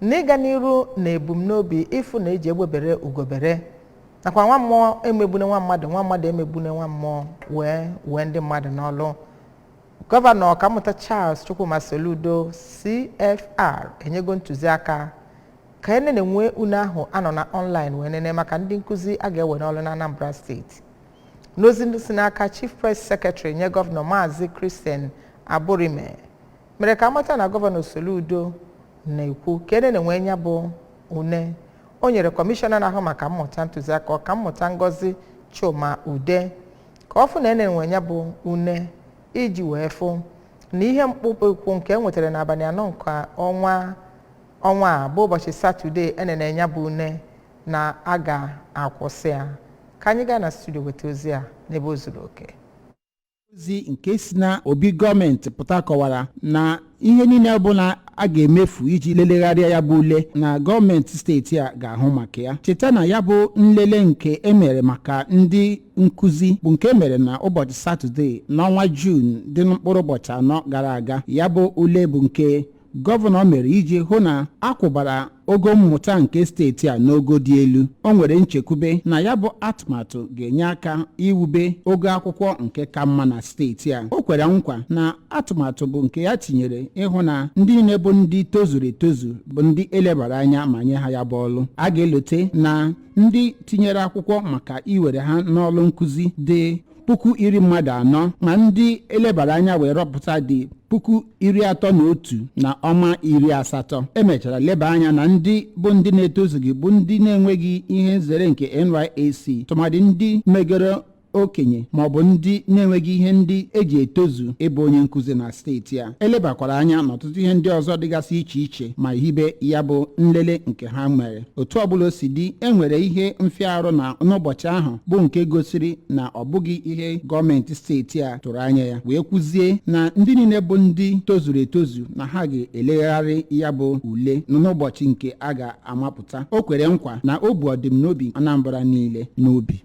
N'ịga n'iru na ebumnobi ịfụ na eji egbebere ugobere nakwa nwa mmụọ emegbune nwa mmadụ, nwa mmadụ emegbune nwa mmụọ, wee wee ndị mmadụ n'ọlụ, Gọvanọ Ọkammụta Charles Chukwuma Soludo, CFR, enyego ntụziaka ka enene nwee ule ahụ anọ na online wee nene maka ndị nkụzi a ga-ewe n'ọlụ na Anambra Steeti. N'ozi si n'aka Chief Press Secretary nye Gọvanọ, Maazị Christian Aburime, mere ka amata na Gọvanọ Soludo na-ekwu ka enene nwee ya bụ une. O nyere Kọmishọna na-ahụ maka mmụta ntụziaka, Ọkammụta Ngozi Chuma Ude, ka ọ fụ na enene nwee ya bụ une iji wee fụ na ihe mkpụkpụ nke e nwetara n'abalị 4 nke ọnwa a, bụ ụbọchị Satọde, enene ya bụ une na a ga-akwụsị ya. Ka anyị gaa na studio weta ozi a n'ebe o zuru oke. Ozi nke si na obi gọọmenti pụta kọwara na ihe niile ọbụla a ga-emefu iji lelegharịa ya bụ ule, na gọọmenti steeti a ga-ahụ maka ya. Cheta na ya bụ nlele nke emere maka ndị nkụzi bụ nke emere na ụbọchị Satọde n'ọnwa Juun dị mkpụrụ ụbọchị 4 gara aga. Ya bụ ule bụ nke gọvanọ mere iji hụ na akwụbara ogo mmụta nke steeti a n'ogo dị elu. O nwere nchekwube na ya bụ atụmatụ ga-enye aka iwube ogo akwụkwọ nke ka mma na steeti a. O kwere nkwa na atụmatụ bụ nke ya tinyere ịhụ na ndị niile bụ ndị tozuru etozu bụ ndị elebara anya ma nye ha ya bụ ọlụ. A ga-elote na ndị tinyere akwụkwọ maka iwere ha n'ọlụ nkụzi dị 14,000, ma ndị elebara anya wee rọpụta dị 31,800. Emechara leba anya na ndị bụ ndị na-etozughị, bụ ndị na-enweghị ihe nzere nke NYSC, tụmadị ndị megoro okenye maọbụ ndị na-enweghị ihe ndị eji etozu ịbụ onye nkụzi na steeti a. Elebakwara anya n'ọtụtụ ihe ndị ọzọ dịgasị iche iche ma hibe ya bụ nlele nke ha mere. Otu ọbụla o si dị, e nwere ihe mfịarụ na n'ụbọchị ahụ bụ nke gosiri na ọ bụghị ihe gọọmenti steeti a tụrụ anya ya, wee kwuzie na ndị niile bụ ndị tozuru etozu na ha ga-elegharị ya bụ ule n'ụbọchị nke a ga-amapụta. O kwere nkwa na o bu ọdịmnobi Anambra niile n'obi.